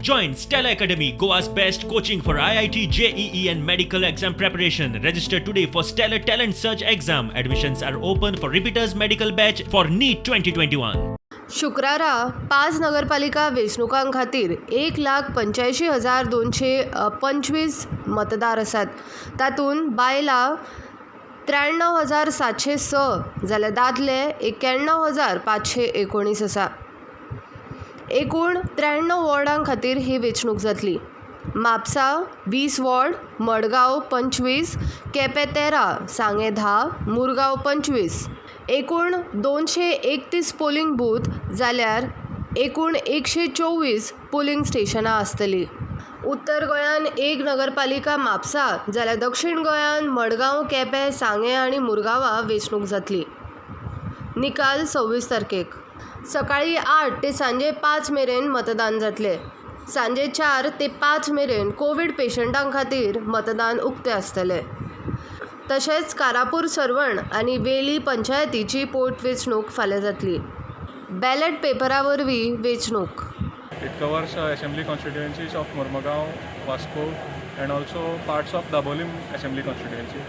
Join Stellar Academy, Goa's best coaching for IIT, JEE and medical exam preparation. Register today for Stellar Talent Search exam. Admissions are open for repeaters medical batch for NEET 2021. शुक्रारा पांच नगरपालिका वेंचणुकां खातीर 1,85,225 मतदार आसात. तातूंत बायलां 93,706 जाल्यार दादले 91,519 आसा. एकूण 93 वॉर्डां खातीर ही वेंचणूक जातली. म्हापसा 20 वॉर्ड, मडगांव 25, केपें 13, सांगें 10, मुरगांव 25. एकूण 231 पोलिंग बूथ जाल्यार एकूण 124 पोलिंग स्टेशनां आसतलीं. उत्तर गोंयांत एक नगरपालिका म्हापसा जाल्यार दक्षीण गोंयांत मडगांव, केपें, सांगें आनी मुरगांवां वेंचणूक जातली. निकाल 26 तारखेक. सकाळीं 8 ते सांजे 5 मेरेन मतदान जातलें. सांजे 4 ते 5 मेरेन कोवीड पेशंटां खातीर मतदान उक्तें आसतलें. तशेंच कारापूर सर्वण आनी वेली पंचायतीची पोटवेंचणूक फाल्यां जातली. बॅलेट पेपरा वरवीं वेंचणूक. It covers assembly constituencies of Mormugao, Vasco and also parts of Dabolim assembly constituency.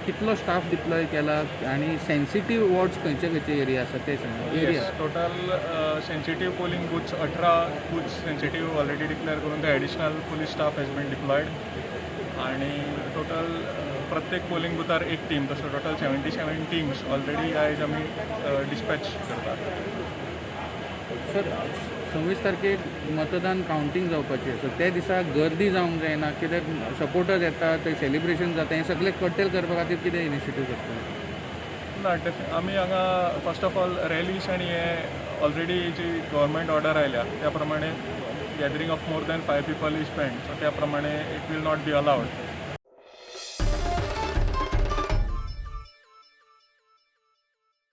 कितलो स्टाफ डिप्लॉय केला आणि सेन्सिटीव वॉर्ड्स खंयचे खंयचे एरिया आसा ते सांग. Area. Total sensitive polling booths 18 booths sensitive already declare करून ते additional police staff has been deployed आणि टोटल प्रत्येक पोलिंग बुथार एक टीम, तसो टोटल 77 टीम्स ऑलरेडी आयज आमी डिस्पॅच करतात. सर, 26 तारखेक मतदान कावंटींग जावपाची आसा, त्या दिसा गर्दी जावंक जायना कित्याक सपोर्टर्स येता, थंय सेलिब्रेशन जाता, हें सगळें कर्टेल करपा खातीर कितें इनिशिएटीव आसतले? ना, आमी हांगा फर्स्ट ऑफ ऑल रॅलीज आनी हे ऑलरेडी जी गव्हर्मेंट ऑर्डर आयल्या त्या प्रमाणे gathering of more than 5 people is banned, so त्या प्रमाणे it will not be allowed.